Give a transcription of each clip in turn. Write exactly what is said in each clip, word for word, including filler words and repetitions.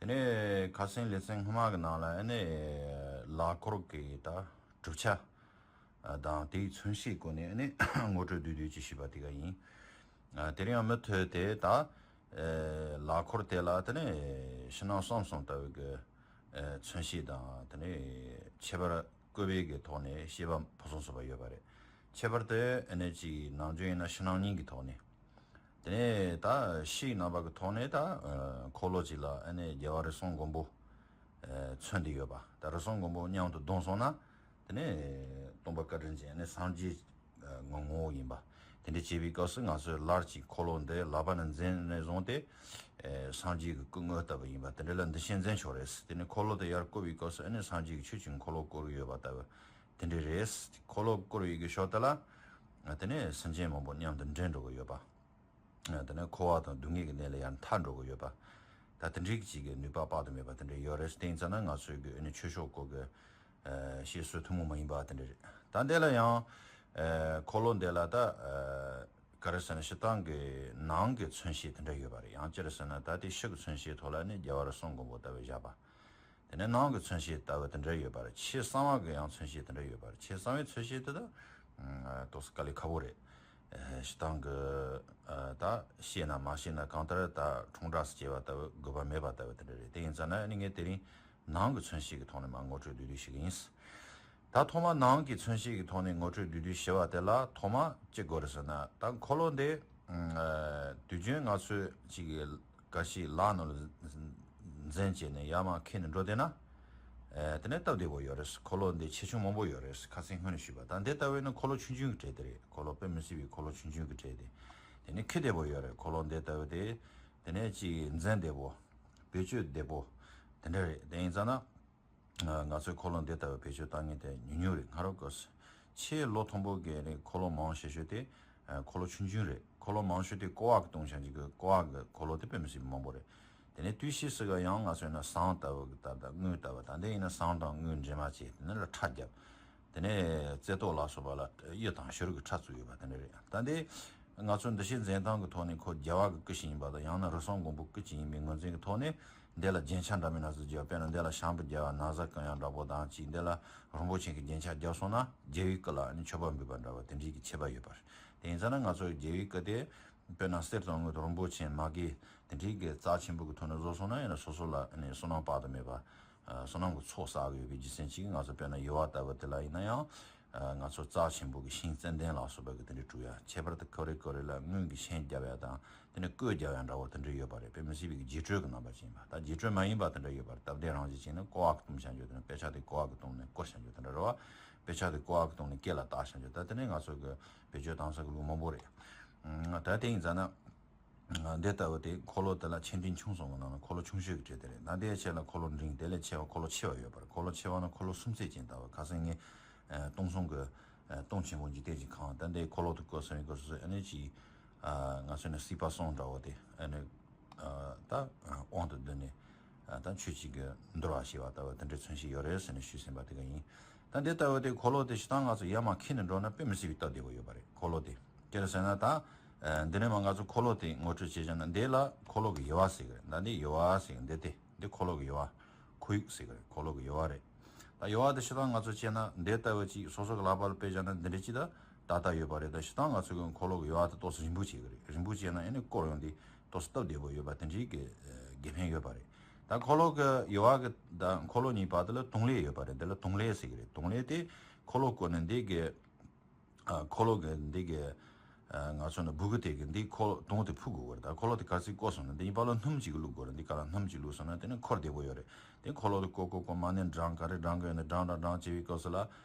ནས་ཁ་སང་ལེ་ཚན་སྔོན་མ་གི་ནང་ལ་ཨ་ནི་ལག་འཁོར་གྱི་ད་གྲུབ་ཆ་དང་དེའི་མཚོན་བྱེད་སྐོར་ནས་ཨ་ནི་ངོ་སྤྲོད་བསྡུས་བསྡུས་ཅིག་ཞུས་པ་དེ་ག་ཡིན། དེ་རིང་ཡང་མུ་མཐུད་དེ་ད་ལག་འཁོར་དེ་ལ་དེ་ནས་ཕྱི་ནང་གསང་གསུམ་ལྟ་བུ་གི་མཚོན་བྱེད་དང་དེ་ནས་ཁྱད་པར་བཀོད་པའི་གི་ཐོག་ནས་བཤད་པ་ཕུན་སུམ་ཚོགས་པ་ཡོད་པ་རེད། ཁྱད་པར་དུ་ཨ་ནི་ཅིག་ནམ་རྒྱུན་ཡིན་ན་ཕྱི་ནང་གཉིས་ཀྱི་ཐོག་ནས། དེ་ནས་ད་ཕྱིའི་རྣམ་པ་གི་ཐོག་ནས་ད་འཁོར་ལོ་གཅིག་ལ་ཨ་ནི་རྒྱལ་བ་རི་གསུམ་མགོན་པོ་མཚོན་ཏེ་ཡོད་པ། ད་རི་གསུམ་མགོན་པོ་མཉམ་དུ་བསྡོམས་སོང་ན་དེ་ནས་སྟོན་པ་བཀའ་དྲིན་ཅན་ཨ་ནི་སངས་རྒྱས་ངོ་བོ་ཡིན་པ། དེ་འདྲ་བྱེད་པའི་སྐབས་སུ་ང་ཚོས་སླར་གཅིག་འཁོར་ལོ་འདི་ལག་པ་ནས་འཛིན་ནས་བཟུང་སྟེ་སངས་རྒྱས་ཀྱི་སྐུ་དངོས་ལྟ་བུ་ཡིན་པ་དེ་འདྲ་ལ་འདི་ཤེས་འཛིན་ཆོག་རེད། དེ་ནས་འཁོར་ལོ་དེ་ཡར་བསྐོར་བའི་སྐབས་སུ་ཨ་ནི་སངས་རྒྱས་ཀྱི་ཆོས་ཀྱི་འཁོར་ལོ་བསྐོར་གྱི་ཡོད་པ་ལྟ་བུ་དེ་འདྲ་རེད། འཁོར་ལོ་བསྐོར་བའི་གི་ཞོར་དེ་ལ་དེ་ནས་སེམས་ཅན་མང་པོ་མཉམ་དུ་འདྲེན་འགྲོ་གི་ཡོད་པ། དེ་ནས་འཁོར་བ་དང་སྡུག་བསྔལ་གྱི་གནས་ལས་ཡར་ཐར་འགྲོ་གི་ཡོད་པ། ད་དེ་འདྲའི་ཅིག་གི་ནུས་པ་དཔག་ཏུ་མེད་པ་དེ་འདྲ་ཡོད་རེད། དེ་ཡིན་ཙང་ན་ང་ཚོའི་གི་ཨ་ནི་ཆོས་ཕྱོགས་སྐོར་གི་བཤད་སྲོལ་ཐུན་མོང་མ་ཡིན་པ་དེ་འདྲ་རེད། ད་འདི་ལ་ཡང་འཁོར་ལོ་འདི་ལ་ད་ག་རེ་ཟེར་ན་སྤྱིར་བཏང་གི་ནང་གི་མཚོན་བྱེད་དེ་འདྲ་ཡོད་པ་རེད། ཡང་ཅི་རེ་ཟེར་ན་ད་དེ་ཕྱི་གི་མཚོན་བྱེད་ཐོག་ལ་ནི་རྒྱལ་བ་རི་གསུམ་མགོན་པོ་ལྟ་བུ་བཞག་པ། དེ་ནས་ནང་གི་མཚོན་བྱེད་ལྟ་བུ་དེ་འདྲ་ཡོད་པ་རེད། ཕྱི་གསང་བ་གི་ཡང་མཚོན་བྱེད་དེ་འདྲ་ཡོད་པ་རེད། ཕྱི་གསང་བའི་མཚོན་བྱེད་དེ་ད་ཏོག་ཙམ་དཀའ་ལས་ཁག་པོ་རེད། སྤྱིར་བཏང་གི་ད་ཤེས་ན་མ་ཤེས་ན་གང་ལྟར་ད་ཁྲོང་བསྒྲགས་སུ་སྐྱེ་བ་ལྟ་བུ་དགོས་པ་མེད་པ་ལྟ་བུ་དེ་འདྲ་རེད། དེ་ཡིན་ཙང་ན་ཨ་ནི་ངས་དེ་རིང་ནང་གི་མཚོན་བྱེད་ཀྱི་ཐོག་ནས་མར་ངོ་སྤྲོད་བསྡུས་བསྡུས་ཞུ་གི་ཡིན། ད་ཐོག་མ་ནང་གི་མཚོན་བྱེད་ཀྱི་ཐོག་ནས་ངོ་སྤྲོད་བསྡུས་བསྡུས་ཞུ་བ་དེ་ལ་ཐོག་མ་ཅི་དགོས་རེད་ཟེར་ན། ད་འཁོར་ལོ་འདི་དུས་རྒྱུན་ང་ཚོས་ཅིག་གི་ག་ཞིག་ལག་ནང་ལ་འཛིན་བྱས་ནས་ཡར་མར་འཁྱེར་ནས་འགྲོ་བསྡད་ན། དེ་ནས་སྟབས་བདེ་པོ་ཡོད་རེད། འཁོར་ལོ་འདི་ཆེ་ཆུང་མང་པོ་ཡོད་རེད། ཁ་སང་སྔོན་ནས་ཞུས་པ། ད་འདི་ལྟ་བུའི་ནི་འཁོར་ལོ་ཆུང་ཆུང་གི་གྲས་དེ་རེད། འཁོར་ལོ་དཔེ་མི་སྲིད་པའི་འཁོར་ལོ་ཆུང་ཆུང་གི་གྲས་དེ། དེ་ནས་འཁྱེར་བདེ་པོ་ཡོད་རེད། འཁོར་ལོ་འདི་ལྟ་བུ་དེ། དེ་ནས་ཅིག་འཛིན་བདེ་པོ། བེད་སྤྱོད་བདེ་པོ། དེ་འདྲ་རེད། དེ་ཡིན་ཙང་ན། ང་ཚོའི་འཁོར་ལོ་འདི་ལྟ་བུ་བེད་སྤྱོད་བཏང་མཁན་དེ་ཉུང་ཉུང་རེད། སྔ་རབས་སྐབས་སུ་ཆེས་ལོ་མཐོན་པོ་གི་རིང་འཁོར་ལོ་མང་ཤོས་ཤོས་དེ་འཁོར་ལོ་ཆུང་ཆུང་རེད། འཁོར་ལོ་མང་ཤོས་དེ་ཀོ་བ་གི་གཏོང་བྱ་ཅིག་གི་ཀོ་བ་གི་འཁོར་ལོ་དེ་དཔེ་མི་སྲིད་པ་མང་པོ་རེད། དེ་ནས་དུས་ཕྱིས་སུ་ག་ཡང་ང་ཚོས་ན་ཟངས་ལྟ་བུ་གི་ལྟར་དང་དངུལ་ལྟ་བུ། ད་འདི་ཡིན་ན་ཟངས་དང་དངུལ་འདྲེས་མ་བྱས་དེ་ནས་ལ་ཁྲ་བརྒྱབ། དེ་ནས་རྩེ་ཏོག་ལ་སོགས་པ་ལ་གཡུ་དང་བྱུ་རུ་གི་ཁྲ་བཙུགས་ཡོད་པ་དེ་འདྲ་རེད། ད་འདི་ང་ཚོ་འདི་ཤེས་འཛིན་སྟངས་ཀྱི་ཐོག་ནས་ཁོ་རྒྱལ་བ་གི་སྐུ་ཞིག་ཡིན་པ་དང་ཡང་ན་རུ་སུངས་མགོན་པོ་སྐུ་ཅིག་ཡིན་པའི་ངོས་འཛིན་གྱི་ཐོག་ནས། འདི་ལ་རྒྱན་ཆ་འདྲ་མིན་སྣ་ཚོགས་བརྒྱབ། དཔེར་ན་འདི་ལ་ཤམ་བུ་རྒྱལ་བ་ན་བཟའ་གང་ཡང་འདྲ་པོ་དང་གཅིག་འདི་ལ་རིན་པོ་ཆེ་གི་རྒྱན་ཆ་བརྒྱབ་སོང་ན་རྒྱལ་བའི་སྐུ་ལ་ནི་མཆོད་པ་འབུལ་བ་འདྲ་བ་དེ་འདྲའི་གི་ཁྱད་པར་ཡོད་པ་རེད། དེ་ཡིན་ཙང་ན་ང་ཚོ་རྒྱལ་བའི་སྐུ་དེ་དཔེར་ན་གསེར་དང་དངུལ་དང་རིན་པོ་ཆེ་མ་གི་དེ་འདྲའི་གི་རྩ་ཆེན་པོ་གི་ཐོག་ནས་བཟོ་སོང་ན་ཡང་ན་སོ་སོ་ལ་ནི་བསོད་ནམས་དཔག་ཏུ་མེད་པ། བསོད་ནམས་ཀྱི་ཚོགས་བསགས་ཡོད་པའི་རྒྱུ་མཚན་གྱིས་ང་ཚོ་དཔེར་ན་ཡོལ་བ་ལྟ་བུ་དེ་ལ་ཡིན་ན་ཡང་། ང་ཚོ་རྩ་ཆེན་པོ་གི་ཤིང་ཙན་དན་ལ་སོགས་པ་གི་དེ་འདྲའི་བྲུ་ཡ། ཁྱད་པར་དུ་ཁོ་རེ་ཁོ་རེ་ལ་དངུལ་གྱི་ཤིང་རྒྱབ་ཡ་དང་དེ་ནས་བརྐོས་རྒྱབ་ཡ་འདྲ་བོ་དེ་འདྲ་ཡོད་པ་རེད། དཔེ་མི་སྲིད་པའི་གི་རྗེས་སྤྲོད་ཀྱི་རྣམ་པ་ཅན་ཡིན་པ། ད་རྗེས་སྤྲོད་མ་ཡིན་པ་དེ་འདྲ་ཡོད་པ་རེད། སྟབས་བདེ་རང་བཞིན་ཅན་ནི་ཀོ་བ་གི་གཏུམ་བྱ་འཇོག་དེ་ནས་དཔེ་ཆ་དེ་ཀོ་བ་གི་གཏུམ་ནས་བསྐོར་བྱ་འཇོག་དེ་འདྲ་རེད་བ། དཔེ་ཆ་དེ་ཀོ་བ་གི་གཏུམ་ནས་སྐེ་ལ་བཏགས་བྱ་འཇོག་ད་དེ་ནས་ང་ཚོ་གི་བེད་སྤྱོད་བཏང་ས་གི་ལུགས་མང་པོ་རེད། ད་དེ་ཡིན་ཙང་ན། འདི་ལྟ་བུ་དེ་འཁོར་ལོ་དེ་ལ་ཆེ་འབྲིང་ཆུང་གསུམ་གྱི་ནང་ན་འཁོར་ལོ་ཆུང་ཤོས་ཀྱི་གྲས་དེ་རེད། ད་དེའི་ཆེད་ལ་འཁོར་ལོ་འབྲིང་དེ་ལས་ཆེ་བ་འཁོར་ལོ་ཆེ་བ་ཡོད་པ་རེད། འཁོར་ལོ་ཆེ་བ་ནི་འཁོར་ལོ་སུམ་ཚད་ཅན་ལྟ་བུ། ཁ་སང་ངས་སྟོང་གསུམ་གྱི་སྟོང་ཆེན་པོ་འཇིག་རྟེན་གྱི་ཁམས། ད་འདི་འཁོར་ལོ་དེ་བཀོད་སོང་བའི་སྐབས་སུ་ཨ་ནི་ཅིག་ང་ཚོ་ནི་སྲིད་པ་གསུམ་འདྲ་བོ་དེ་ཨ་ནི་ད་དབང་དུ་བསྡུས་ནས་ད་ཆོས་གཅིག་གི་འདུལ་བ་ཞེས་པ་ལྟ་བུ་དེ་འདྲའི་མཚོན་བྱེད་ཡོད་རེད་ཟེར་ནས་ཞུས་ཟིན་པ་དེ་ག་ཡིན། ད་འདི་ལྟ་བུ་དེ་འཁོར་ལོ་དེ་སྤྱིར་བཏང་ང་ཚོ་ཡར་མར་འཁྱེར་ནས་འགྲོ་ན་དཔེ་མི་སྲིད་པའི་སྟབས་བདེ་པོ་ཡོད་པ་རེད། འཁོར་ལོ་དེ་ཅི་རེད་ཟེར་ན་ད། ཨ། འདི་ནས་མར་ང་ཚོ་འཁོར་ལོ་དེ་ངོ་སྤྲོད་བྱེད་བྱས་ན་འདི་ལ་འཁོར་ལོ་གི་ཡོལ་བ་ཟེར་གི་རེད། ད་འདི་ཡོལ་བ་ཟེར་གི་འདི་དེ་འདི་འཁོར་ལོ་གི་ཡོལ་བ། ཁོར་ཡུག་ཟེར་གི་རེད། འཁོར་ལོ་གི་ཡོལ་བ་རེད། ད་ཡོལ་བ་དེ་སྤྱིར་བཏང་ང་ཚོ་བྱས་ན་འདི་ལྟ་བུ་ཅིག་སོ་སོ་གི་ལག་པ་ལ་དཔེ་བཞག་ན་འདི་འདྲ་ཅིག་ད་ཏག་ཏག་ཡོད་པ་རེད། ད་སྤྱིར་བཏང་ང་ཚོ་གི་འཁོར་ལོ་གི་ཡོལ་བ་དེ་ཏོག་ཙམ་རིང་པོ་བྱེད་གི་རེད། རིང་པོ་བྱས་ན་ཨ་ནི་བསྐོར་ཡོང་དུས་ཏོག་ཙམ་སྟབས་བདེ་པོ་ཡོད་པ་དེ་འདྲའི་གི་དགེ་ཕན་ཡོད་པ་རེད། ད་འཁོར་ལོ་གི་ཡོལ་བ་གི་ད་འཁོར་ལོ་གཉིས་བར་དུ་ལ་དུང་ལས་ཡོད་པ་རེད། འདི་ལ་དུང་ལས་ཟེར་གི་རེད། དུང་ལས་དེ་འཁོར་ལོ་བསྐོར་ནས་འདི་གི་ཨ། འཁོར་ལོ་གི་འདི་གི་ཨ། ང་ཚོ་ནི་སྦུ་གུ་དེ་གི་འདི་འཁོར་ལོ་དུང་དེ་ཕུ་དགོས་གི་རེད། ད་འཁོར་ལོ་དེ་ག་ཚོད་བསྐོར་སོང་ན་འདི་གཉིས་བར་ལ་སྣུམ་གཅིག་གི་བླུགས་དགོས་རེད། འདི་ག་ལ་སྣུམ་གཅིག་བླུགས་སོང་ན་དེ་ནི་འཁོར་བདེ་པོ་ཡོད་རེད། དེ་འཁོར་ལོ་དེ་བསྐོར་བསྐོར་བསྐོར་མ་ཎི་བགྲང་ག་རེ་བགྲང་གི་ཡོད་ན་བགྲང་བགྲང་བགྲང་བྱེད་པའི་སྐབས་སུ་ལ་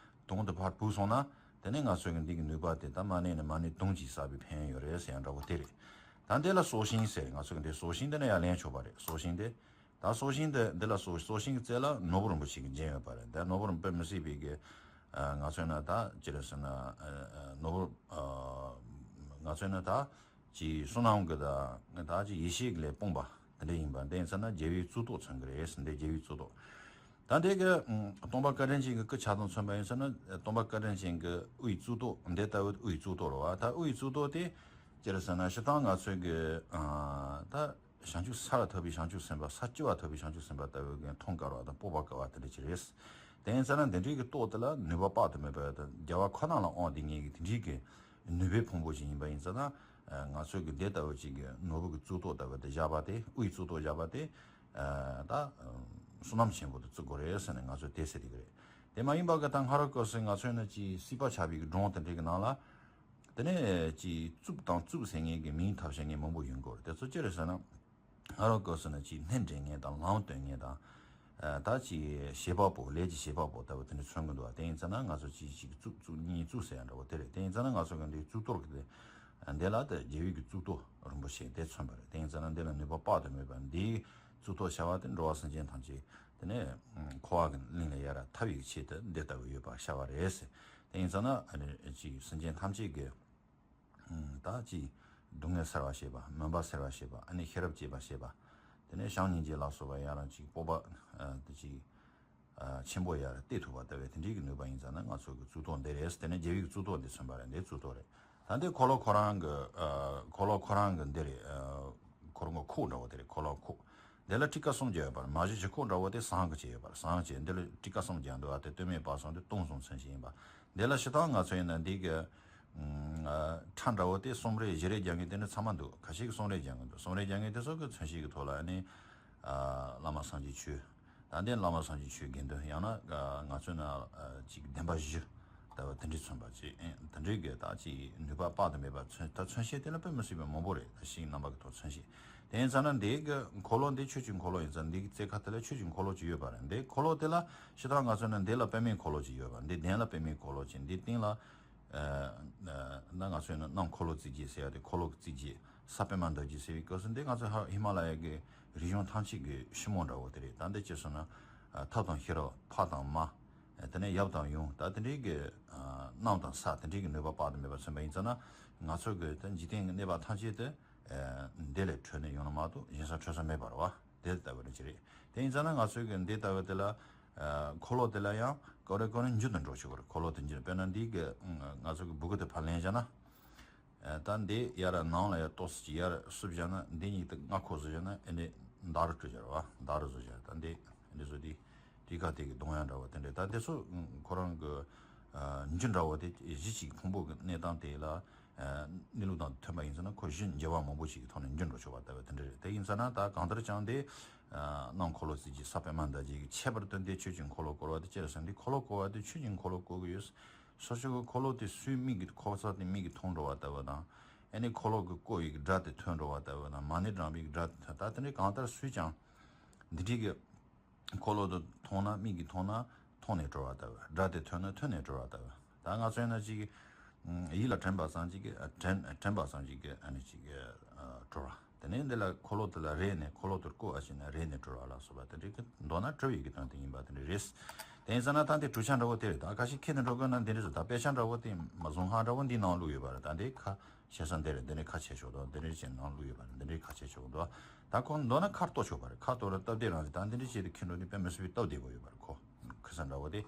དུང་དེ་ཕར་བུད་སོང་ན་དེ་ནི་ང་ཚོ་གི་འདི་གི་ནུས་པ་དེ་ད་མ་ཎི་ནི་མ་ཎི་དུང་གཅིག་བསགས་པའི་ཕན་ཡོན་ཡོད་རེད་ཟེར་ཡ་འདྲ་པོ་དེ་རེད། ད་འདི་ལ་སྲོག་ཤིང་ཟེར། ང་ཚོ་གི་འདི་སྲོག་ཤིང་དེ་ནི་ཡར་ལེན་ཆོག་པ་རེད། སྲོག་ཤིང་དེ། ད་སྲོག་ཤིང་དེ་འདི་ལ་སྲོག་སྲོག་ཤིང་གི་རྩེ་ལ་ནོར་བུ་རིན་པོ་ཆེ་གི་རྒྱན་ཡོད་པ་རེད། འདི་ནོར་བུ་རིན་པོ་ཆེ་མི་སྲིད་པའི་གི་ཨ། ང་ཚོས་ན་ད་ཅི་རེད་ཟེར་ན་ཨ། ཨ། ནོར་བུ་ཨ། ང་ཚོས་ན་ད་ཅི་བསོད་ནམས་གི་ད་ད་ཅི་ཡེ་ཤེས་ཀྱི་ལས་སྤུངས་པ་དེ་འདྲ་ཡིན་པ། འདི་ཡིན་ཙང་ན་རྒྱལ་བའི་གཙུག་ཏོར་མཚོན་གི་རེད། འདི་རྒྱལ་བའི་གཙུག་ཏོར། ད་འདི་གི་ཨ། སྟོན་པ་བཀའ་དྲིན་ཅན་གྱི་སྐུ་ཆ་དང་མཚོན་པ་ཡིན་ཙང་ན་སྟོན་པ་བཀའ་དྲིན་ཅན་གྱི་དབུའི་གཙུག་ཏོར་འདི་ལྟ་བུ་དབུའི་གཙུག་ཏོར་རེད་བ། ད་དབུའི་གཙུག་ཏོར་དེ་ཅི་རེད་ཟེར་ན་སྤྱིར་བཏང་ང་ཚོས་གི་ཨ། ད། བྱང་ཆུབ་ས་ལ་ཐོབ་པའི་བྱང་ཆུབ་སེམས་དཔའ། ས་བཅུ་པ་ཐོབ་པའི་བྱང་ཆུབ་སེམས་དཔའ་ལྟ་བུའི་གི་མཐོང་དཀའ་བ་དང་སྤོབས་པ་དཀའ་བ་དེ་འདྲ་ཅིག་རེད། དེ་ཡིན་ཙང་ན་འདི་འདྲའི་གི་རྟོགས་དེ་ལ་ནུས་པ་དཔག་ཏུ་མེད་པ་དང་རྒྱལ་བ་ཁོ་ན་ལ་དབང་བསྡུས་མཁན་གྱི་དེ་འདྲའི་གི་ནུས་པའི་ཕུང་པོ་ཞིག་ཡིན་པ་ཡིན་ཙང་ན། ང་ཚོས་གི་འདི་ལྟ་བུ་ཅིག་གི་ནོར་བུ་གི་གཙུག་ཏོར་ལྟ་བུ་དེ་བཞག་པ་དེ། དབུའི་གཙུག་ཏོར་བཞག་པ་དེ། ད་བསོད་ནམས་ཆེན་པོ་དེ་བརྩི་དགོས་རེད་ཟེར་ནས་ང་ཚོས་དེ་ཟེར་གི་རེད། དེ་མ་ཡིན་པ་གི་ད་སྔ་རབས་སྐབས་སུ་ང་ཚོས་ནི་ཅིག་སྲིད་པ་ཆགས་པའི་གི་སྒྲུང་དེ་འདྲའི་གི་ནང་ལ། དེ་ནས་ཅིག་རྩུབ་དང་རྩུབ་ཟེར་མཁན་གྱི་མིང་ཐོབ་བྱེད་མཁན་མང་པོ་ཡོང་གི་ཡོད་རེད། དེ་ཚོ་ཅི་རེད་ཟེར་ན། ཨ་རོ་སྐབས་སུ་ནི་ཅིག་སྣེ་འདྲེན་མཁན་དང་ལམ་སྟོན་མཁན་དང་། ཨ་ད་ཅིག་བྱེད་པ་པོ། ལས་ཀྱི་བྱེད་པ་པོ་ལྟ་བུ་དེ་འདྲ་མཚོན་གྱི་འདུག་བ། དེ་ཡིན་ཙང་ན་ང་ཚོ་ཅིག་ཅིག་རྩུབ་རྩུབ་གཉིས་རྩུབ་ཟེར་ཡ་འདྲ་བོ་དེ་རེད། དེ་ཡིན་ཙང་ན་ང་ཚོ་གི་འདི་གཙུག་ཏོར་གྱི་དེ། འདི་ལ་དེ་རྒྱལ་བའི་གི་གཙུག་ཏོར་རིན་པོ་ཆེ་དེ་མཚོན་པ་རེད། དེ་ཡིན་ཙང་ན་འདི་ལ་ནུས་པ་དཔག་ཏུ་མེད་པ། འདིའི་གཙུག་ཏོར་བྱ་བ་དེ་འགྲོ་བ་སེམས་ཅན་ཐམས་ཅད་དེ་ནས་འཁོར་བ་གི་གླིང་ལས་ཡར་ཐར་བའི་ཆེད་དུ་འདི་ལྟ་བུ་ཡོད་པ་བྱ་བ་རེད་ཟེར། དེ་ཡིན་ཙང་ན་ཨ་ནི་ཅིག་སེམས་ཅན་ཐམས་ཅད་ཀྱི་ད་ཅིག་སྡུག་བསྔལ་སེལ་བར་བྱེད་པ། མུན་པ་སེལ་བར་བྱེད་པ། ཨ་ནི་ཤེས་རབ་བསྐྱེད་པར་བྱེད་པ། དེ་ནས་བྱམས་སྙིང་རྗེ་ལ་སོགས་པ་ཡར་ཅིག་སྤོབས་པ་དེ་ཅིག་ཆེན་པོ་ཡར་གཏད་ཐུབ་པ་ལྟ་བུའི་དེ་འདྲའི་གི་ནུས་པ་ཡིན་ཙང་ན་ང་ཚོ་གི་གཙུག་ཏོར་འདི་རེད། དེ་ནས་རྒྱལ་བའི་གི་གཙུག་ཏོར་འདི་མཚོན་པ་རེད། འདི་གཙུག་ཏོར་རེད། ད་འདི་འཁོར་ལོ་ཁོ་རང་གི་འཁོར་ལོ་ཁོ་རང་གི་འདི་རེད། འཁོར་ལོ་ཁོག་འདྲ་བོ་དེ་རེད། འཁོར་ལོ་ཁོག་འདི་ལ་ཊི་ཀ་གསུམ་བརྒྱབ་ཡོད་པ་རེད། མ་གཞི་གཞུག་ཁོག་འདྲ་བོ་དེ་ཟངས་ཀྱིས་བྱས་ཡོད་པ་རེད། ཟངས་བྱས། འདི་ལ་ཊི་ཀ་གསུམ་བརྒྱབ་འདུག་བ། དེ་སྟོད་སྨད་བར་གསུམ་དེ་སྟོང་གསུམ་མཚོན་བྱེད་ཡིན་པ། འདི་ལ་སྤྱིར་བཏང་ང་ཚོ་ཡིན་ན་འདི་གི་ཨ་ཁྲ་འདྲ་བོ་དེ་གསུམ་རེ་བཞི་རེ་རྒྱག་མཁན་དེ་འདྲ་ཚང་མ་འདུག་ཁ་ཤས་ཀྱིས་གསུམ་རེ་རྒྱག་གི་འདུག་གསུམ་རེ་རྒྱག་མཁན་དེ་ཚོ་གི་མཚོན་བྱེད་ཀྱི་ཐོག་ལ་ཨ་ནི་ཨ་བླ་མ་སངས་རྒྱས་ཆོས། ད་འདི་བླ་མ་སངས་རྒྱས་ཆོས་དགེ་འདུན། ཡང་ན་ཨ་ང་ཚོ་ན་ཨ་ཅིག་བདེན་པ་བཞི་ལྟ་བུ་དེ་འདྲའི་མཚོན་པ་ཅིག་ཨེ་དེ་འདྲའི་གི་ད་ཅིག་ནུས་པ་དཔག་ཏུ་མེད་པ་མཚོན། ད་མཚོན་བྱེད་དེ་ལ་དཔེ་མི་སྲིད་པའི་མང་པོ་རེད། ད་ཤིང་རྣམ་པ་གི་ཐོག་མཚོན་བྱེད། དེ་ཡིན་ཙང་ན་འདི་གི་འཁོར་ལོ་འདི་ཆོས་ཀྱི་འཁོར་ལོ་ཡིན་ཙང་། འདི་གི་རྩེ་ཁ་དེ་ལ་ཆོས་ཀྱི་འཁོར་ལོ་ཅིག་ཡོད་པ་རེད། འདི་འཁོར་ལོ་དེ་ལ་སྤྱིར་བཏང་ང་ཚོ་ནི་འདི་ལ་པདྨའི་འཁོར་ལོ་ཅིག་ཡོད་པ། འདི་གདན་ལ་པདྨའི་འཁོར་ལོ་ཅིག་འདི་སྟེང་ལ་ཨ་ན་ང་ཚོས་ནི་གནམ་འཁོར་ལོ་རྩིབས་བརྒྱད་ཟེར་ཡ་དེ། འཁོར་ལོ་རྩིབས་བརྒྱད། ས་པདྨ་འདབ་བརྒྱད་ཟེར་བའི་སྐབས་སུ་འདི་ང་ཚོ་ཧ་ཧི་མ་ལ་ཡ་གི་རི་གཞུང་ཐམས་ཅད་ཀྱི་ཕྱི་མོ་འདྲ་བོ་དེ་རེད། ད་འདི་ཅི་སོང་ན་ཨ་ཐབས་དང་ཤེས་རབ། ཕ་དང་མ། དེ་ནས་ཡབ་དང་ཡུམ། ད་དེ་འདྲའི་གི་ཨ་གནམ་དང་ས་དེ་འདྲའི་གི་ནུས་པ་དཔག་ཏུ་མེད་པ་མཚོན་པ་ཡིན་ཙང་ན། ང་ཚོ་གི་ད་འཇིག་རྟེན་གྱི་གནས་པ་ཐམས་ཅད་དེ་ཨ་འདི་ལས་འཕྲོས་ནས་ཡོང་ན་མ་གཏོགས་གཞན་ས་འཕྲོས་ས་མེད་པ་རེད་བ། དེ་ལྟ་བུ་རེད་ཅི་རེད། དེ་ཡིན་ཙང་ན་ང་ཚོས་གི་འདི་ལྟ་བུ་དེ་ལ་ཨ་འཁོར་ལོ་དེ་ལ་ཡང་གོ་རེ་གོ་རེ་མཇུག་ཏུ་འགྲོ་ཆོག་གི་རེད། འཁོར་ལོ་དེ་མཇུག། དཔེར་ན་འདི་གི་ང་ཚོ་གི་སྦུ་གུ་དེ་ཕར་ལེན་བཞག་ན། ཨ་ད་འདི་ཡར་ནང་ལ་ཡར་ཏོག་ཙམ་ཅིག་ཡར་བསུབ་བཞག་ན། འདི་གཉིས་དེ་མངའ་ཁོག་བཟོ་བཞག་ན། ཨ་ནི་མདའ་རུ་བྲུས་བཞག་རེད་བ། མདའ་རུ་བཟོ་བཞག་ད་འདི་འདི་ཚོ་འདི་ཊི་ཀ་དེ་གི་གདོང་ཡང་འདྲ་བོ་དེ་འདྲ། ད་དེ་ཚོ་ཁོ་རང་གི་ཨ་འཇུ་འདྲ་བོ་དེ་གཞི་གཅིག་ཕུང་པོ་གི་གནས་སྟངས་དེ་ལ་ཨ་གནས་ལུགས་དང་མཐུན་པ་ཡིན་ཙང་ན་ཁོ་གཞི་འགྱུར་བ་མང་པོ་ཞིག་གི་ཐོག་ནས་འཇུ་འགྲོ་ཆོག་པ་ལྟ་བུ་དེ་འདྲ་རེད། དེ་ཡིན་ཙང་ན་ད་གང་ལྟར་ཀྱང་དེ་ཨ་གནམ་འཁོར་ལོ་རྩིབས་བརྒྱད། ས་པདྨ་འདབ་བརྒྱད་ཀྱི་ཁྱད་པར་དུ་འདི་ཆོས་ཀྱི་འཁོར་ལོ་བསྐོར་བ་དེ་ཅི་རེད་ཟེར་ན། འདི་འཁོར་ལོ་བསྐོར་བ་དེ་ཆོས་ཀྱི་འཁོར་ལོ་བསྐོར་གི་ཡོད། སོ་སོ་གི་འཁོར་ལོ་དེ་སུའི་མིག་གིས། འཁོར་ས་དེ་མིག་གིས་མཐོང་འགྲོ་བ་ལྟ་བུ་དང་། ཨ་ནི་འཁོར་ལོ་གི་བསྐོར་བའི་སྒྲ་དེ་ཐོས་འགྲོ་བ་ལྟ་བུ་དང་། མ་ཎི་བགྲངས་པའི་སྒྲ་དེ་ཐོས། ད་དེ་འདྲའི་གང་ལྟར་སུས་ཀྱང་འདི་འདྲའི་གི་འཁོར་ལོ་དེ་མཐོང་ན། མིག་གིས་མཐོང་ན་མཐོང་ནས་གྲོལ་བ་ལྟ་བུ། སྒྲ་དེ་ཐོས་ན་ཐོས་ནས་གྲོལ་བ་ལྟ་བུ། ད་ང་ཚོ་ཡིན་ན་ཅིག་ཡིད་ལ་དྲན་པ་ཙམ་ཅིག་གིས། དྲན་དྲན་པ་ཙམ་ཅིག་གིས་ཨ་ནི་ཅིག་གྲོལ་བ། དེ་ནས་འདི་ལ་འཁོར་ལོ་དེ་ལ་རེག་ནས། འཁོར་ལོ་དེར་བསྐོར་བ་བྱས་ནས་རེག་ནས་གྲོལ་བ་ལ་སོགས་པ་དེ་འདྲའི་གི་མདོར་ན་གྲོལ་བའི་གི་དོན་དེ་ཡིན་པ་དེ་འདྲ་རེད། དེ་ཡིན་ཙང་ན་ད་འདི་གྲུབ་ཆ་འདྲ་བོ་དེ་རེད། ད་ཁ་ཤས་ཁྱེར་ནས་འགྲོ་དགོས་ན་འདི་འདྲ་ཟེར། ད་དཔེ་ཆ་འདྲ་བོ་དེ་མ་བཟུང་ཧ་འདྲ་བོ་འདི་ནང་བླུགས་ཡོད་པ་རེད། ད་འདི་ཁ་བྱས་ས་འདི་རེད། འདི་ནས་ཁ་ཕྱེ་ཆོག་འདུག་འདི་འདྲ་བྱས་ནང་བླུགས་ཡོད་པ་རེད། འདི་འདྲའི་ཁ་ཕྱེ་ཆོག་འདུག་ད་ཁོ་མདོར་ན་ཁ་གཏོར་ཆོག་པ་རེད། ཁ་གཏོར་ར་སྟབས་བདེ་རང་རེད། ད་འདི་འདྲ་བྱས་ཏེ་ཁྱེར་འགྲོ་ནི་དཔེ་མི་སྲིད་པའི་སྟབས་བདེ་པོ་ཡོད་པ་རེད། ཁོ་ཁུ་ས་འདྲ་བོ་དེ།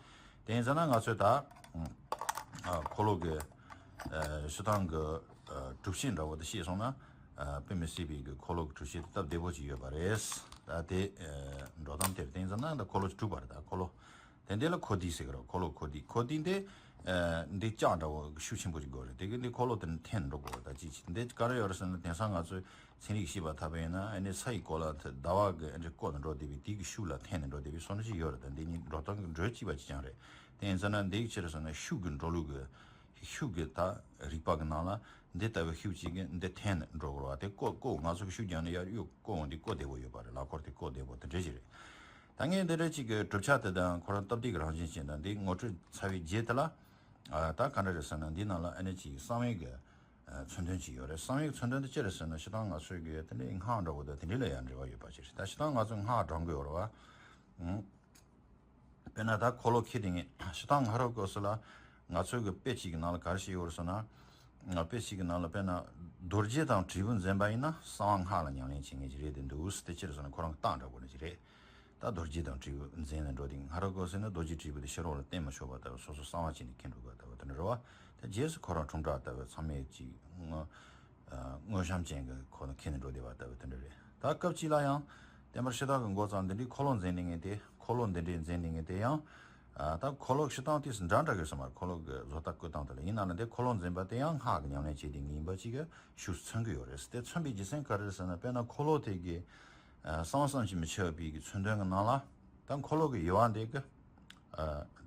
དེ་ཡིན་ཙང་ན་ང་ཚོས་ད་ཨ་འཁོར་ལོ་གི་ཨ་སྤྱིར་བཏང་གི་ཨ་གྲུབ་ཆ་འདྲ་བོ་དེ་ཤེས་སོང་ན། ཨ་དཔེ་མི་སྲིད་པའི་གི་འཁོར་ལོ་གི་གྲུབ་ཆ་དེ་སྟབས་བདེ་པོ་ཅིག་ཡོད་པ་རེད། ད་དེ་ཨ་འགྲོ་སྟངས་དེ་རེད། དེ་ཡིན་ཙང་ན་ད་འཁོར་ལོ་གྲུབ་པ་རེད། ད་འཁོར་ལོ། དེ་འདི་ལ་ཁོ་ཏི་ཟེར་གི་རེད། འཁོར་ལོ་ཁོ་ཏི། ཁོ་ཏི་འདི་ཨ་འདི་ལྕགས་འདྲ་བོ་ཤུགས་ཆེན་པོ་ཅིག་དགོས་རེད། དེ་གི་འདི་འཁོར་ལོ་དེ་འཐེན་འགྲོ་དགོས་རེད། ད་ཅི་ཅི་འདི་ག་རེ་ཡོད་རེད་ཟེར་ན། དེང་སང་ང་ཚོས་ཚན་རིག་ཤེས་པ་ཐོབ་པ་ཡིན་ན། ཨ་ནི་ས་ཡི་སྐོར་ལ་ད་ཟླ་བ་གི་ཨ་འདྲ་བསྐོར་ནས་འགྲོ་བསྡད་པའི་དེ་གི་ཤུགས་ལ་འཐེན་ནས་འགྲོ་བསྡད་པའི་བཟོ་འདྲ་ཅིག་ཡོད་རེད། ད་འདི་གཉིས་འགྲོ་སྟངས་གི་འགྲོས་གཅིག་པ་ཅིག་ཀྱང་རེད། དེ་ཡིན་ཙང་ན་འདི་ཅི་རེད་ཟེར་ན། ཤུགས་ཀྱི་འགྲོ་ལུགས་ཀྱི་ཤུགས་ཀྱི་ད་རིག་པ་གི་ནང་ལ་འདི་ལྟ་བུའི་ཤུགས་གཅིག་གིས་འདི་འཐེན་ནས་འགྲོ་དགོས་པ། དེ་བསྐོར་བསྐོར། ང་ཚོ་གི་ཤུགས་རྒྱག་ནས་ཡར་གཡུག་བསྐོར་འོང་དུས་བསྐོར་བདེ་པོ་ཡོད་པ་རེད། ལག་འཁོར་དེ་བསྐོར་བདེ་པོ་དེ་འདྲ་ཞིག་རེད། ད་ངས་འདི་འདྲ་གཅིག་གི་གྲུབ་ཆ་དེ་དང་ཁོ་རང་སྟབས་བདེ་གི་རང་བཞིན་ཅན་དང་འདི་ངོ་སྤྲོད་ཚར་བའི་རྗེས་དེ་ལ། ཨ་ད་ག་འདྲ་རེད་ཟེར་ན། འདི་ནང་ལ་ཨ་ནི་གཅིག་གསང་བའི་གི་ཨ་མཚོན་དོན་ཅིག་ཡོད་རེད། གསང་བའི་མཚོན་དོན་དེ་ཅི་རེད་ཟེར་ན། སྤྱིར་བཏང་ང་ཚོའི་གི་དེ་འདྲའི་སྔགས་འདྲ་བོ་དང་དེ་འདྲའི་ལ་ཡང་འབྲེལ་བ་ཡོད་པ་ཅིག་རེད། ད་སྤྱིར་བཏང་ང་ཚོས་སྔགས་བགྲང་གི་ཡོད་རེད་བ། ཨང་། དཔེར་ན་ད་འཁོར་ལོ་ཁྱེར་དེ་ངས་སྤྱིར་བཏང་སྔ་རབས་སྐབས་སུ་ལ་ང་ཚོའི་གི་དཔེ་གཅིག་གི་ནང་ལ་ག་རེ་བཤད་ཡོད་རེད་ཟེར་ན། དཔེ་གཅིག་གི་ནང་ལ་དཔེར་ན་རྡོ་རྗེ་དང་དྲིལ་བུ་འཛིན་པ་ཡིན་ན་གསང་བ་སྔགས་ལ་ཉམས་ལེན་བྱེད་མཁན་ཅིག་རེད་དེ་འདུག་ཟེར། དེ་ཅི་རེད་ཟེར་ན་ཁོ་རང་གི་རྟགས་འདྲ་བོ་ནི་ཅིག་རེད། ད་རྡོ་རྗེ་དང་དྲིལ་བུ་འཛིན་ནས་འགྲོ་དེ། སྔ་རབས་སྐབས་སུ་ནི་རྡོ་རྗེ་དྲིལ་བུ་དེ་ཕྱི་རོལ་ལ་བསྟན་མི་ཆོག་པ་ལྟ་བུ། སོ་སོ་གསང་བ་བྱས་ནས་འཁྱེར་འགྲོ་དགོས་ལྟ་བུ་དེ་འདྲ་རེད་བ། ད་རྗེས་སུ་ཁོ་རང་ཁྲོམ་བྲག་ལྟ་བུ་ཚང་མས་ཅིག་དངོས་དངོས་བཤམས་ཅན་གྱི་ཁོ་ན་འཁྱེར་ནས་འགྲོ་བསྡད་པ་ལྟ་བུ་དེ་འདྲ་རེད། ད་སྐབས་གཅིག་ལ་ཡང་བསྟན་པ་སྤྱི་དང་གི་འགོ་བརྩམས་འདི་འདྲའི་འཁོར་ལོ་འཛིན་ནས་ངས་དེ་འཁོར་ལོ་འདི་འདྲའི་འཛིན་ནས་ངས་དེ་ཡང་། ད་འཁོར་ལོ་སྤྱི་དང་དེ་འདྲ་འདྲ་གི་སོ་མར་འཁོར་ལོ་གི་བཟོ་ལྟ་བཀོད་སྟངས་དེ་ལ་ཡིན་ན་ལ་འདི་འཁོར་ལོ་འཛིན་པ་དེ་ཡང་སྔགས་ཀྱི་ཉམས་ལེན་བྱེད་དེ་ངེས་ཡིན་པ་གཅིག་གི་ཤུགས་མཚོན་གི་ཡོད་རེད། དེ་མཚོན་པའི་རྒྱུ་མཚན་ག་རེ་རེད་ཟེར་ན། དཔེར་ན་འཁོར་ལོ་དེ་གི་གསང་བ་བསམ་གྱིས་མི་ཁྱབ་པའི་གི་མཚོན་དོན་གི་ནང་ལ། ད་འཁོར་ལོ་གི་དབྱེ་བ་འདི་གི་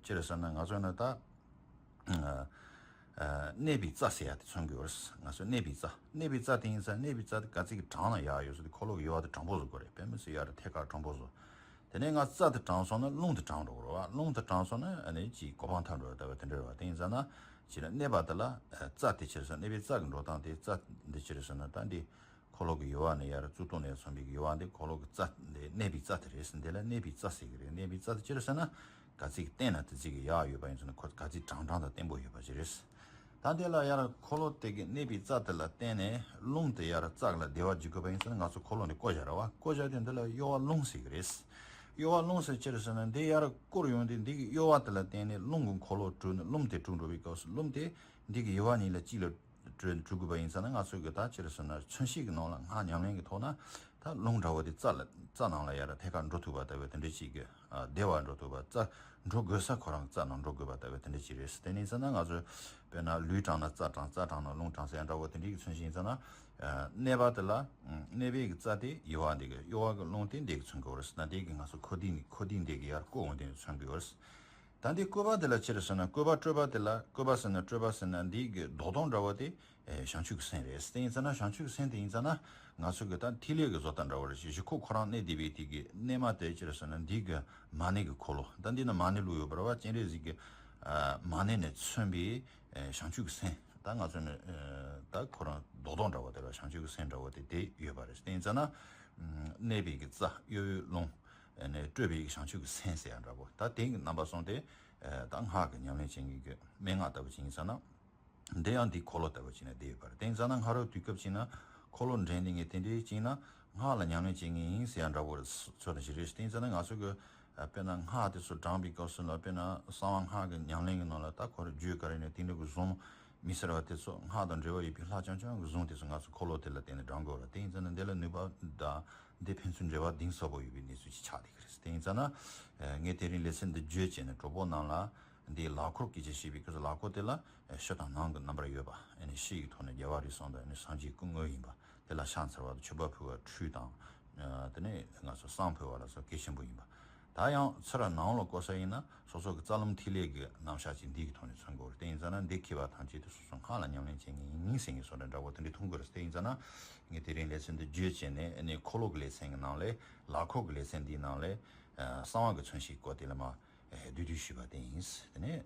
ཅི་རེད་ཟེར་ན། ང་ཚོ་ནི་ད་གནས་པའི་རྩ་ཟེར་ཡ་དེ་མཚོན་གི་ཡོད་རེད། ང་ཚོ་གནས་པའི་རྩ། གནས་པའི་རྩ་དེ་ཡིན་ཙང་གནས་པའི་རྩ་དེ་ག་ཚིག་གི་གྲངས་ལ་ཡག་ཡོད་ཟེར་དུས་འཁོར་ལོ་གི་དབྱེ་བ་དེ་དྲང་པོ་བཟོ་དགོས་རེད། དཔེ་མི་སྲིད་ཡ་རེད་ཐད་ཀར་དྲང་པོ་བཟོ། དེ་ནས་ང་རྩ་དེ་དྲངས་སོང་ན་རླུང་དེ་དྲངས་འགྲོ་དགོས་རེད་བ། རླུང་དེ་དྲངས་སོང་ན་ཨ་ནི་ཅིག་གོ་འཕང་ཐོབ་འགྲོ་བ་ལྟ་བུ་དེ་འདྲ་རེད་བ། དེ་ཡིན་ཙང་ན་ཅི་ལ་གནས་པ་དེ་ལ་རྩ་དེ་ཅི་རེད་ཟེར་ན། གནས་པའི་རྩ་གི་འགྲོ་སྟངས་དེ་རྩ་འདི་ཅི་རེད་ཟེར་ན། ད་འདི་འཁོར་ལོ་གི་དབྱེ་བ་ནས་ཡར་གཙུག་ཏོར་ནས་མཚོན་པའི་གི་དབྱེ་བ་འདི་འཁོར་ལོ་གི་རྩ་འདི་གནས་པའི་རྩ་དེ་རེད་ཟེར། འདི་ལ་གནས་པའི་རྩ་ཟེར་གི་རེད། གནས་པའི་རྩ་དེ་ཅི་རེད་ཟེར་ན། ག་ཚིག་བརྟན་ན་དེ་ཚིག་གི་ཡག་ཡོད་པ་ཡིན་ཟེར་ན། ཁོ་ག་ཚིག་དྲང་དྲང་དང་བརྟན་པོ་ཡོད་པ་ཞིག་རེད། ད་འདི་ལ་ཡར་འཁོར་ལོ་དེ་གི་གནས་པའི་རྩ་དེ་ལ་བརྟེན་ནས་རླུང་དེ་ཡར་རྩ་ལ་བདེ་བ་འཇུག་དགོས་པ་ཡིན་ཟེར་ན། ང་ཚོ་འཁོར་ལོ་འདི་བསྐོར་བཞག་རེད་བ། བསྐོར་བཞག་དེ་འདི་ལ་གཡོ་བ་རླུང་ཟེར་གི་རེད། གཡོ་བ་རླུང་ཟེར་ཅི་རེད་ཟེར་ན། འདི་ཡར་བསྐོར་ཡོང་དུས་འདི་གི་གཡོ་བ་དེ་ལ་བརྟེན་ནས་རླུང་གི་འཁོར་ལོ་དཀྲུགས་ནས་རླུང་དེ་དཀྲུགས་འགྲོ་བའི་སྐབས་སུ་རླུང་དེ་འདི་གི་དབྱེ་བ་གཉིས་ལ་གཅིག་ལ་གྲོལ་གྲུབ་དགོས་པ་ཡིན་ཙང་ན། ང་ཚོ་གི་ད་ཅི་རེད་ཟེར་ན། མཚོན་བྱེད་ཀྱི་ནང་ལ་སྔགས་ཉམས་ལེན་གྱི་ཐོག་ན་ད་རླུང་འདྲ་བོ་དེ་རྩ་ལ་རྩ་ནང་ལ་ཡར་ཐད་ཀར་འགྲོ་ཐུབ་པ་ལྟ་བུ་དེ་འདྲ་ཅིག་གི་བདེ་བ་འགྲོ་ཐུབ་པ། རྩ་འགྲོ་དགོས་ས་ཁོ་རང་རྩ་ནང་འགྲོ་དགོས་པ་ལྟ་བུ་དེ་འདྲ་ཅིག་རེད། དེ་ནས་ཡིན་ཙང་ན་ང་ཚོ་དཔེར་ན་ལུས་དྲངས་ན་རྩ་དྲངས། རྩ་དྲངས་ན་རླུང་དྲངས་ཟེར་ཡ་འདྲ་བོ་དེ་འདྲའི་གི་མཚོན་བྱེད་ཡིན་ཙང་ན། གནས་པ་དེ་ལ་གནས་པའི་གི་རྩ་དེ་དབྱེ་བ་འདི་གི། གཡོ་བ་གི་རླུང་དེ་འདི་གི་མཚོན་གི་ཡོད་རེད་ཟེར་ན། འདི་གི་ང་ཚོ་འཁོར་འདས་ནི་འཁོར་འདས་འདི་གི་ཡར་བསྐོར་འོང་དེ་མཚོན་གི་ཡོད་རེད། ད་འདི་བཀོད་པ་དེ་ལ་ཅི་རེད་ཟེར་ན། བཀོད་པ་སྤྲོས་པ་དེ་ལ། བཀོད་པ་ཟེར་ན་སྤྲོས་པ་ཟེར་ན། འདི་གི་རྡོག་རྡོག་འདྲ་བོ་དེ་ཨེ་བྱང་ཆུབ་ཀྱི་སེམས་རེད། དེ་ཡིན་ཙང་ན་བྱང་ཆུབ་ཀྱི་སེམས་དེ་ཡིན་ཙང་ན་ང་ཚོ་གི་ད་ཐིག་ལེ་གི་བཟོ་ལྟ་འདྲ་བོ་རེད། གཞི་ཁོག་ཁོ་རང་གནས་བསྡད་པའི་དེ་གི་གནས་མ་དེ་ཅི་རེད་ཟེར་ན། འདི་གི་མ་ཎི་གི་འཁོར་ལོ། ད་འདི་ན་མ་ཎི་བླུགས་ཡོད་པ་རེད་བ། སྤྱན་རས་གཟིགས་ཀྱི་ཨ་མ་ཎི་ནས་མཚོན་པའི་ཨེ་བྱང་ཆུབ་ཀྱི་སེམས། ད་ང་ཚོ་ནི་ཨེ་ད་ཁོ་རང་རྡོག་རྡོག་འདྲ་བོ་དེ་ལ་བྱང་ཆུབ་ཀྱི་སེམས་འདྲ་བོ་དེ་དེ་ཡོད་པ་རེད། དེ་ཡིན་ཙང་ན་གནས་པའི་གི་རྩ། གཡོ་བའི་རླུང་། ཨ་ནི་སྤྲོས་པའི་གི་བྱང་ཆུབ་ཀྱི་སེམས་ཟེར་ཡ་འདྲ་བོ། ད་དེ་གི་རྣམ་པ་གསུམ་དེ་ཨ་ད་སྔགས་ཀྱི་ཉམས་ལེན་བྱེད་མཁན་གྱི་མན་ངག་ལྟ་བུ་ཅིག་ཡིན་ཙང་ན། འདི་ཡང་འདི་འཁོར་ལོ་ལྟ་བུ་ཅིག་ན་བསྡད་ཡོད་པ་རེད། དེ་ཡིན་ཙང་ན་སྔ་རབས་དུས་སྐབས་ཅིག་ན་འཁོར་ལོ་འདྲེན་ནས་ངས་དེ་འདྲའི་ཅིག་ན་སྔགས་ལ་ཉམས་ལེན་བྱེད་མཁན་ཡིན་ཟེར་ཡ་འདྲ་བོ་རེད། ཚོད་ན་ཞིག་རེད། དེ་ཡིན་ཙང་ན་ང་ཚོ་གི་ཨ་དཔེར་ན་སྔགས་དེ་ཚོ་བགྲང་པའི་སྐབས་སུ་ལ། དཔེར་ན་གསང་བ་སྔགས་ཀྱི་ཉམས་ལེན་གྱི་ནང་ལ་ད་ཁོ་རང་རྒྱུད་ག་རེ་ནས་དེ་འདྲ་གི་གཟུངས་མི་སེར་བ་དེ་ཚོ་སྔགས་དང་འབྲེལ་བ་ཡོད་པའི་ལྷག་རྐྱང་རྐྱང་གི་གཟུངས་དེ་ཚོ་ང་ཚོ་འཁོར་ལོ་དེ་ལ་བརྟེན་ནས་བགྲང་དགོས་རེད། དེ་ཡིན་ཙང་ན་འདི་ལ་ནུས་པ་དང་འདི་ཕན་ཚུན་འབྲེལ་བ་གཏིང་ཟབ་པོ་ཡོད་པའི་གནས་ཚུལ་ཅིག་ཆགས་བསྡད་ཀྱི་རེད། དེ་ཡིན་ཙང་ན་ཨ་ངས་དེ་རིང་ལེ་ཚན་འདི་བརྗོད་བྱས་ནས་གྲོགས་པོ་རྣམས་ལ་འདིའི་ལག་འཁོར་སྐད་ཆ་བཤད་པའི་སྐབས་སུ། ལག་འཁོར་དེ་ལ་ཕྱི་དང་ནང་གི་རྣམ་པར་ཡོད་པ། ཨ་ནི་ཕྱི་ཡི་ཐོག་ནས་རྒྱལ་བ་རིགས་གསུམ་དང་། ཨ་ནི་སངས་རྒྱས་སྐུ་དངོས་ཡིན་པ། དེ་ལ་ཕྱག་འཚལ་བ་དང་མཆོད་པ་ཕུལ་བ། ཁྲུས་དང་། ཨ་དེ་ནས་ང་ཚོ་བསང་ཕུལ་བ་ལ་སོགས་གལ་ཆེན་པོ་ཡིན་པ། ད་ཡང་ཚུར་ནང་ལ་བསྐོར་ས་ཡིན་ན་སོ་སོ་གི་རྩ་རླུང་ཐིག་ལེ་གི་རྣམ་གཞག་ཅིག་འདི་གི་ཐོག་ནས་མཚོན་དགོས་རེད། དེ་ཡིན་ཙང་ན་འདི་མཁས་པ་ཐམས་ཅད་དེ་སོ་སོ་སྔགས་ལ་ཉམས་ལེན་བྱེད་མཁན་ཡིན་ཟེར་མཁན་བཟོ་འདྲ་འདྲ་བོ་དེ་འདྲའི་མཐོང་གི་རེད། དེ་ཡིན་ཙང་ན་ངས་དེ་རིང་ལེ་ཚན་འདི་བརྗོད་བྱས་ནས། ཨ་ནི་འཁོར་ལོ་གི་ལེ་ཚན་གྱི་ནང་ལས། ལག་འཁོར་གྱི་ལེ་ཚན་འདིའི་ནང་ལས་ཨ་གསང་བ་གི་མཚོན་བྱེད་སྐོར་དེ་ལ་མ་ཨེ་བསྡུས་བསྡུས་ཞུས་པ་དེ་ཡིན། དེ་ནས་